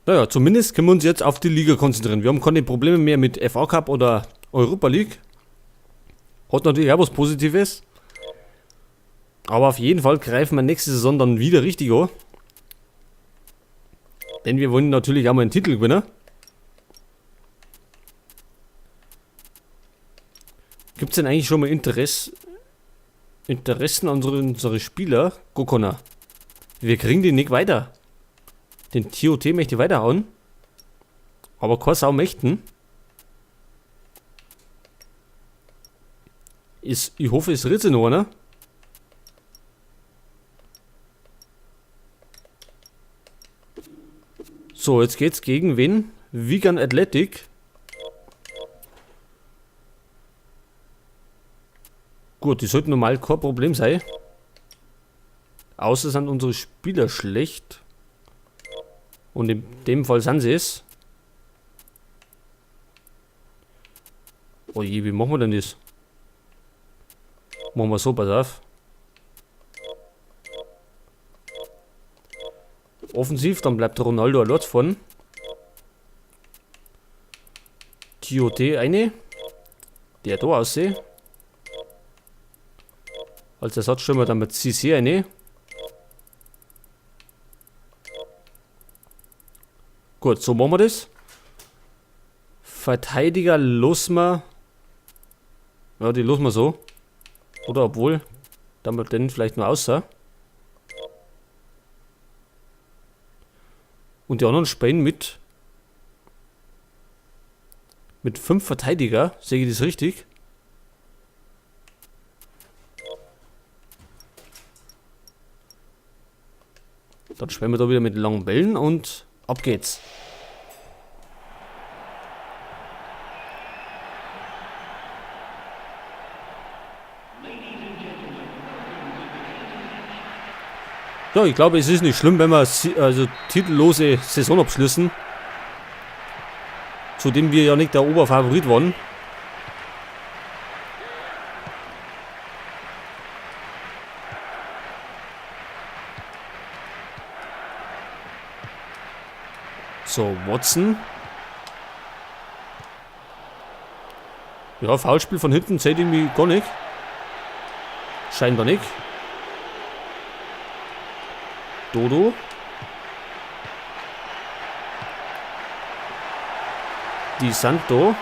Naja, zumindest können wir uns jetzt auf die Liga konzentrieren. Wir haben keine Probleme mehr mit FA Cup oder Europa League. Hat natürlich auch was Positives. Aber auf jeden Fall greifen wir nächste Saison dann wieder richtig an. Denn wir wollen natürlich auch mal einen Titel gewinnen. Gibt's denn eigentlich schon mal Interessen an unsere Spieler? Gokona. Wir kriegen den nicht weiter. Den TOT möchte ich weiterhauen. Aber keine Sau möchten. Ich hoffe, es rührt sich noch einer. So, jetzt geht's gegen wen? Wigan Athletic. Gut, die sollten normal kein Problem sein. Außer sind unsere Spieler schlecht. Und in dem Fall sind sie es. Oh je, wie machen wir denn das? Machen wir so, pass auf. Offensiv, dann bleibt Ronaldo allein vorne. TOT eine. Der da aussieht. Als Ersatzstürmer dann mit CC eine. Gut, so machen wir das. Verteidiger lassen wir. Ja, die lassen wir so. Oder obwohl, dann wir den vielleicht nur außer. Und die anderen spielen mit 5 Verteidiger. Sehe ich das richtig? Dann spielen wir da wieder mit langen Bällen und ab geht's. Ja, ich glaube, es ist nicht schlimm, wenn wir titellose Saison abschließen. Zudem wir ja nicht der Oberfavorit waren. So, Watson. Ja, Foulspiel von hinten zählt irgendwie gar nicht. Scheinbar nicht. Dodo. Di Santo.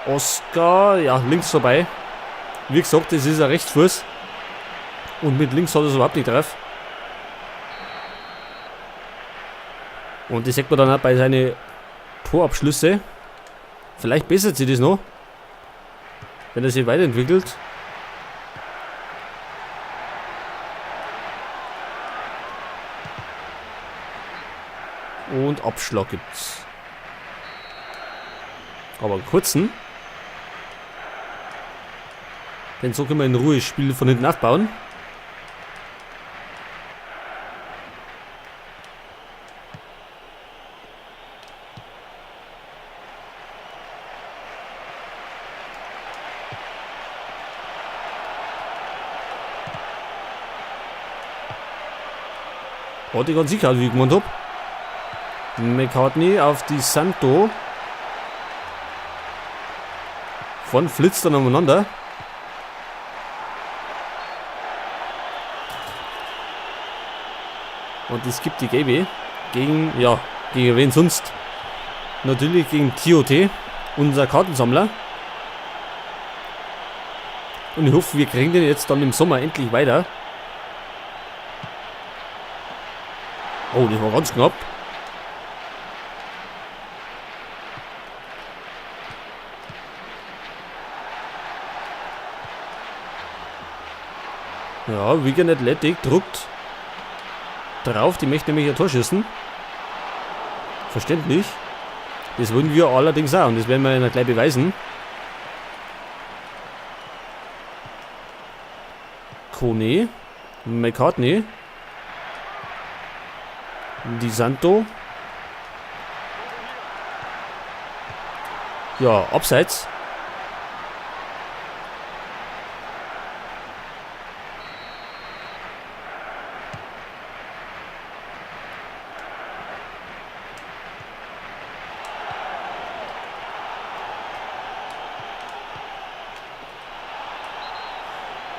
Oscar, ja, links vorbei. Wie gesagt, das ist ein Rechtsfuß. Und mit links hat er es überhaupt nicht drauf. Und das sieht man dann auch bei seinen Torabschlüsse. Vielleicht bessert sich das noch, wenn er sich weiterentwickelt. Und Abschlag gibt's. Aber einen kurzen. Denn so können wir in Ruhe das Spiel von hinten aufbauen. Hat die ganz sicher, wie ich gemeint hab. McCartney auf die Santo. Von flitzt dann umeinander. Und es gibt die GB gegen, ja, gegen wen sonst? Natürlich gegen TOT, unser Kartensammler. Und ich hoffe, wir kriegen den jetzt dann im Sommer endlich weiter. Oh, das war ganz knapp. Ja, Wigan Athletic druckt drauf. Die möchten nämlich ein Tor schießen. Verständlich. Das wollen wir allerdings auch und das werden wir ihnen gleich beweisen. Kone, McCartney, Di Santo. Ja, abseits.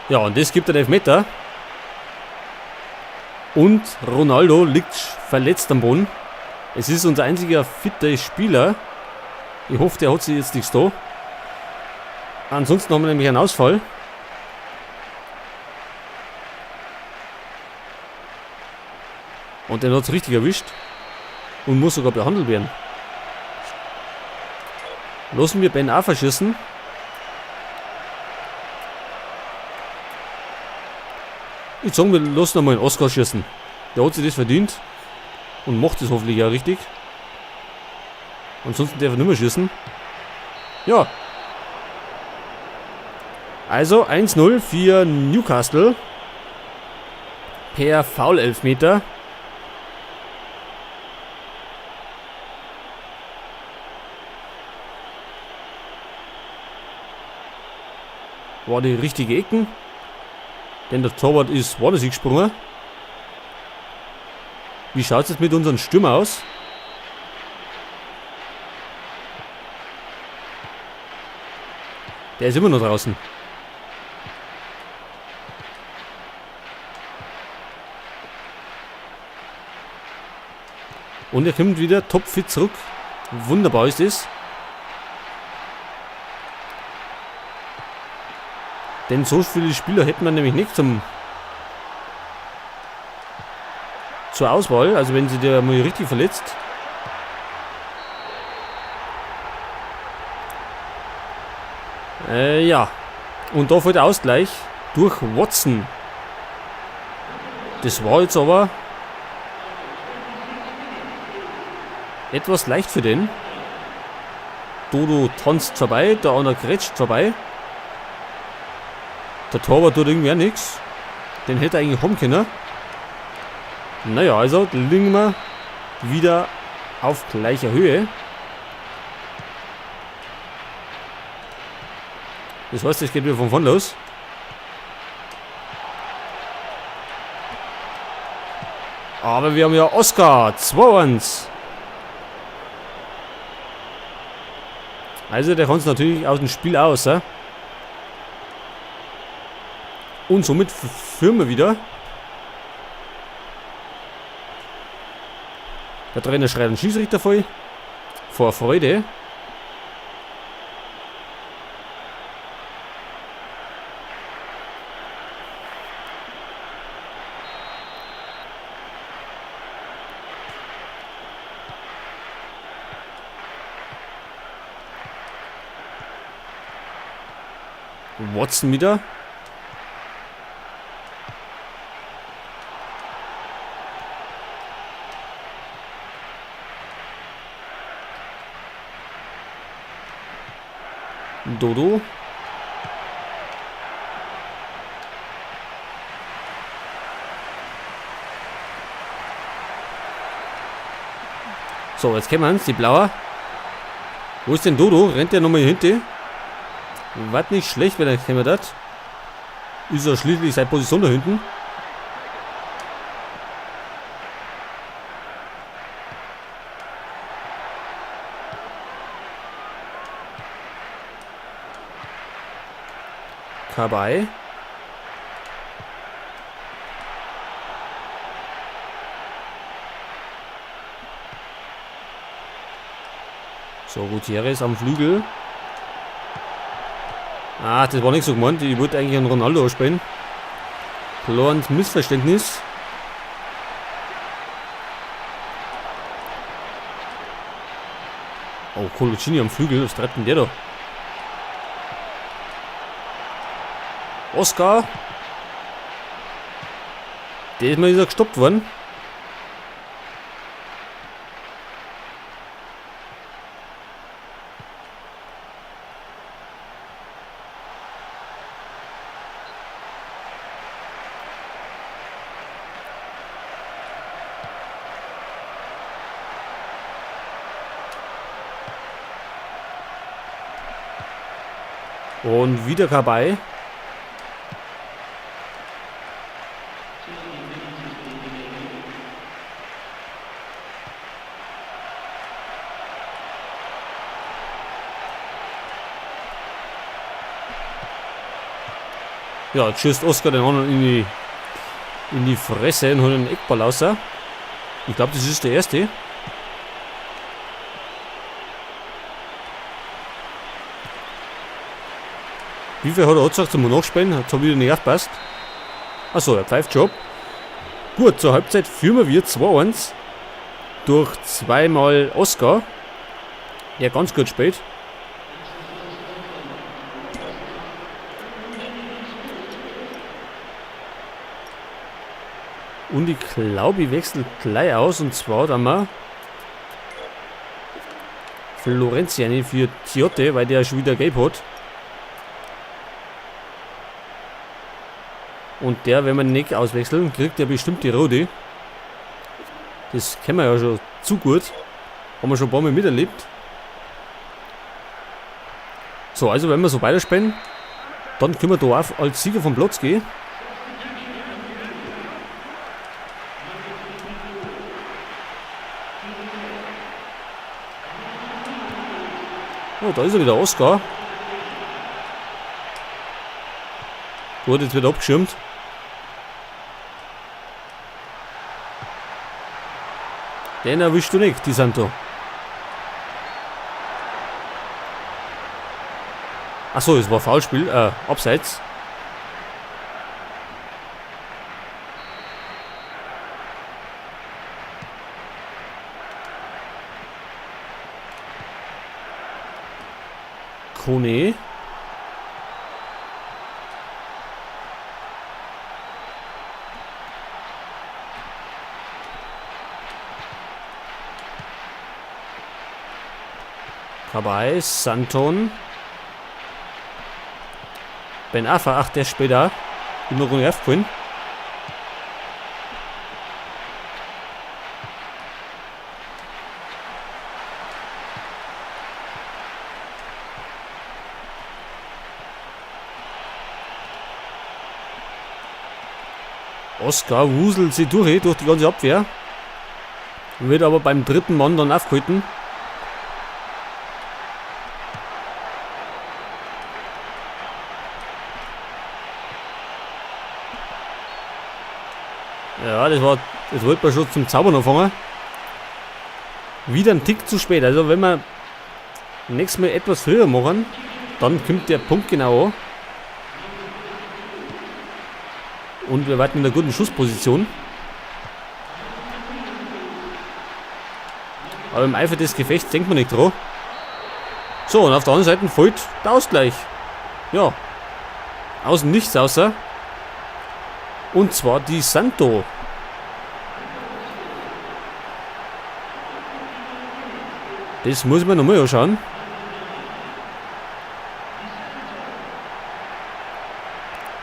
Ja, und das gibt einen Elfmeter. Und Ronaldo liegt verletzt am Boden. Es ist unser einziger fitter Spieler. Ich hoffe, der hat sich jetzt nichts da. Ansonsten haben wir nämlich einen Ausfall. Und den hat's richtig erwischt. Und muss sogar behandelt werden. Lassen wir Ben auch verschießen. Ich sag, wir lassen einmal den Oscar schießen. Der hat sich das verdient. Und macht das hoffentlich auch richtig. Ansonsten darf er nicht mehr schießen. Ja. Also 1-0 für Newcastle. Per Foul-Elfmeter. War die richtige Ecken. Denn der Torwart ist woanders gesprungen. Wie schaut's jetzt mit unseren Stürmer aus? Der ist immer noch draußen. Und er kommt wieder topfit zurück. Wunderbar ist es. Denn so viele Spieler hätten wir nämlich nicht zur Auswahl. Also wenn sich der mal richtig verletzt. Ja. Und da fällt der Ausgleich durch Watson. Das war jetzt aber etwas leicht für den. Dodo tanzt vorbei, der andere grätscht vorbei. Der Torwart tut irgendwie auch nix. Den hätte er eigentlich haben können. Naja, also liegen wir wieder auf gleicher Höhe. Das heißt, es geht wieder von vorn los. Aber wir haben ja Oscar. 2-1. Also der kann es natürlich aus dem Spiel aus. Und somit führen wir wieder. Der Trainer schreit den Schiedsrichter voll. Vor Freude. Watson wieder. Dodo. So, jetzt kennen wir uns, die Blaue. Wo ist denn Dodo? Rennt der nochmal hier hinten? War nicht schlecht, wenn er käme das. Ist er schließlich seine Position da hinten. Kabay. So, Gutierrez am Flügel. Ah, das war nicht so gemeint. Ich wollte eigentlich einen Ronaldo spielen. Kleines Missverständnis. Oh, Coloccini am Flügel. Was treibt denn der da? Oscar. Der ist mal wieder gestoppt worden. Und wieder Kabay. Ja, jetzt schießt Oscar den anderen in die Fresse und holt einen Eckball raus. Ich glaube, das ist der erste. Wie viel hat er gesagt zum Nachspielen? Hat wieder nicht aufgepasst. Achso, er pfeift schon. Gut, zur Halbzeit führen wir 2-1 durch zweimal Oscar, der ganz gut spielt. Und ich glaube, ich wechsle gleich aus. Und zwar dann mal Florenzi für Tiote, weil der schon wieder gelb hat. Und der, wenn wir nicht auswechseln, kriegt der bestimmt die rote. Das kennen wir ja schon zu gut. Haben wir schon ein paar Mal miterlebt. So, also wenn wir so weiterspielen, dann können wir da auch als Sieger vom Platz gehen. Oh, da ist er wieder, Oscar. Gut, jetzt wird er abgeschirmt. Den erwischst du nicht, Di Santo. Achso, es war Foulspiel, Abseits. Kone. Kabay, Santon. Ben Arfa, ach, der spielt da. Immer noch aufgefallen. Oscar wuselt sie durch die ganze Abwehr. Wird aber beim dritten Mann dann aufgehalten. Ja, das wollte man schon zum Zaubern anfangen. Wieder ein Tick zu spät. Also wenn wir nächstes Mal etwas früher machen, dann kommt der Punkt genau an. Und wir warten in einer guten Schussposition. Aber im Eifer des Gefechts denkt man nicht dran. So, und auf der anderen Seite folgt der Ausgleich. Ja. Aus dem Nichts außer. Und zwar die Santo. Das muss man nochmal anschauen.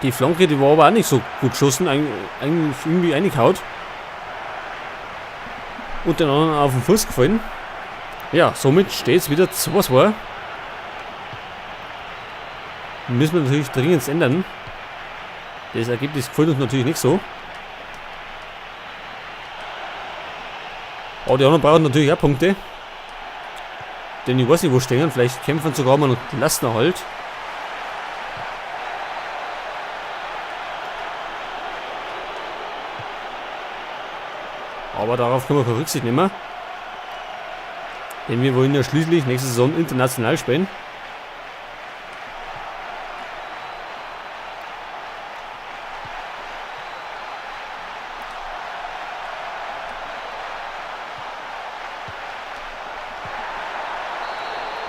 Die Flanke, die war aber auch nicht so gut geschossen, eigentlich irgendwie reingehauen. Und den anderen auf den Fuß gefallen. Ja, somit steht's wieder 2-2. Müssen wir natürlich dringend ändern. Das Ergebnis gefällt uns natürlich nicht so. Aber die anderen brauchen natürlich auch Punkte. Denn ich weiß nicht, wo stehen. Vielleicht kämpfen sogar mal noch Klassenerhalt. Aber darauf können wir keine Rücksicht nehmen. Denn wir wollen ja schließlich nächste Saison international spielen.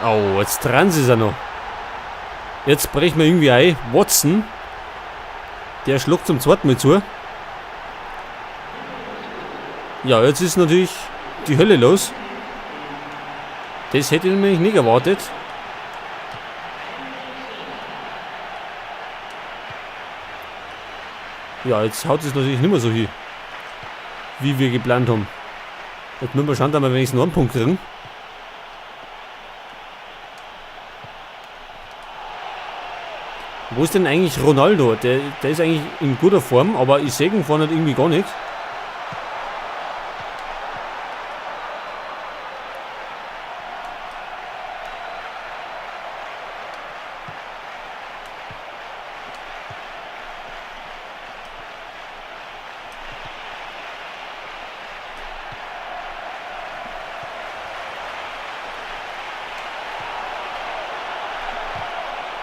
Au, jetzt dran ist er noch. Jetzt brechen wir irgendwie ein. Watson. Der schlägt zum zweiten Mal zu. Ja, jetzt ist natürlich die Hölle los. Das hätte ich nämlich nicht erwartet. Ja, jetzt haut es natürlich nicht mehr so hin, wie wir geplant haben. Jetzt müssen wir schauen, dass wir wenigstens noch einen Punkt kriegen. Wo ist denn eigentlich Ronaldo? Der ist eigentlich in guter Form, aber ich sehe ihn vorne irgendwie gar nicht.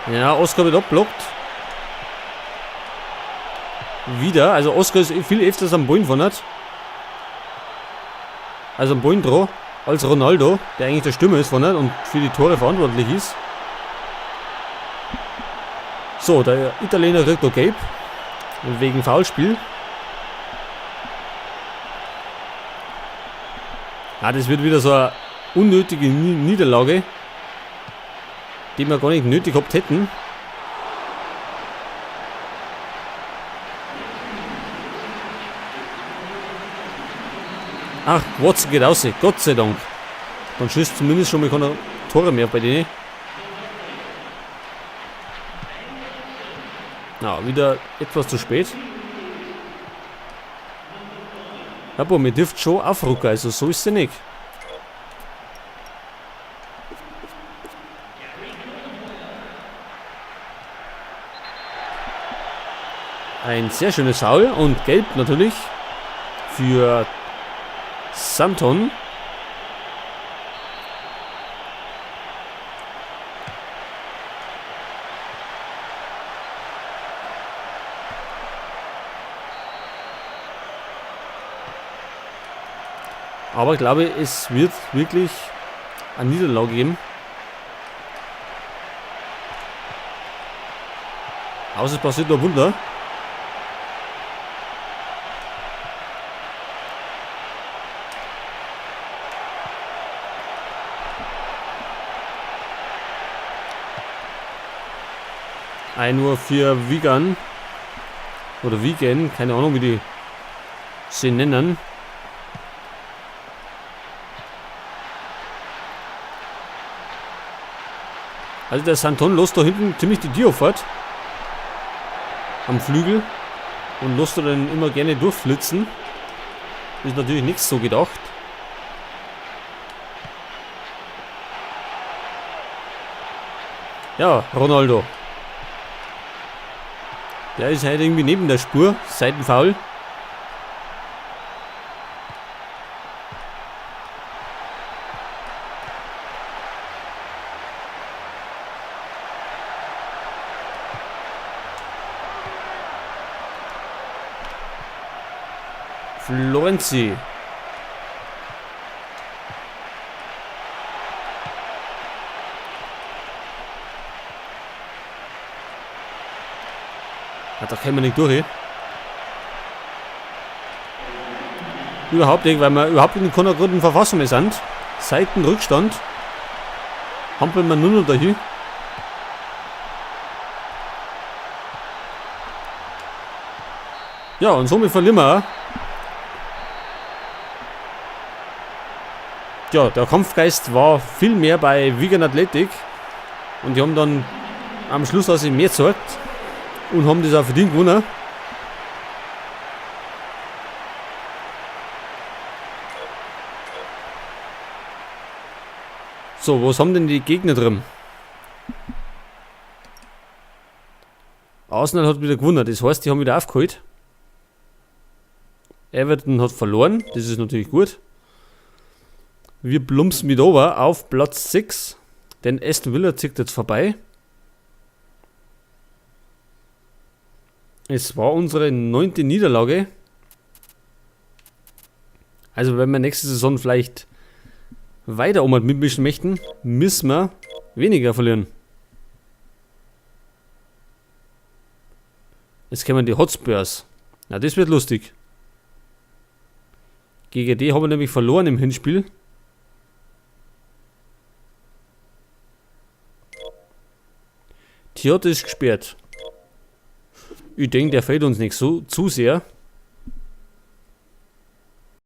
Ja, Oscar wird abblockt. Wieder, also Oscar ist viel öfters am Bullen von hat. Also am Bullen dran, als Ronaldo, der eigentlich der Stürmer ist von hat und für die Tore verantwortlich ist. So, der Italiener kriegt noch Gelb. Wegen Foulspiel. Ah, das wird wieder so eine unnötige Niederlage, die wir gar nicht nötig gehabt hätten. Ach, Watson geht raus, Gott sei Dank. Dann schießt zumindest schon mal keine Tore mehr bei denen. Na, wieder etwas zu spät. Ja, boah, mir dürft schon aufrücken, also so ist sie nicht. Ein sehr schönes Foul und gelb natürlich für Santon. Aber ich glaube, es wird wirklich eine Niederlage geben. Außer es passiert noch Wunder. Ein nur für Wigan. Oder Wigan, keine Ahnung, wie die sie nennen. Also der Santon lässt da hinten ziemlich die Tür fort. Am Flügel. Und lässt er dann immer gerne durchflitzen. Ist natürlich nichts so gedacht. Ja, Ronaldo. Der ist halt irgendwie neben der Spur. Seitenfoul. Florenzi. Ah, da kämen wir nicht durch. Überhaupt nicht, weil wir überhaupt in keiner guten Verfassung mehr sind. Seitenrückstand. Hampeln wir nur noch dahin. Ja, und somit verlieren wir auch. Ja, der Kampfgeist war viel mehr bei Wigan Athletic. Und die haben dann am Schluss also mehr gezeigt. Und haben das auch verdient gewonnen. So, was haben denn die Gegner drin? Arsenal hat wieder gewonnen, das heißt, die haben wieder aufgeholt. Everton hat verloren, das ist natürlich gut. Wir plumpsen mit over auf Platz 6, denn Aston Villa zieht jetzt vorbei. Es war unsere 9. Niederlage. Also wenn wir nächste Saison vielleicht weiter um mitmischen möchten, müssen wir weniger verlieren. Jetzt kommen die Hotspurs. Na, das wird lustig. Gegen die haben wir nämlich verloren im Hinspiel. Tiote ist gesperrt. Ich denke, der fehlt uns nicht so zu sehr.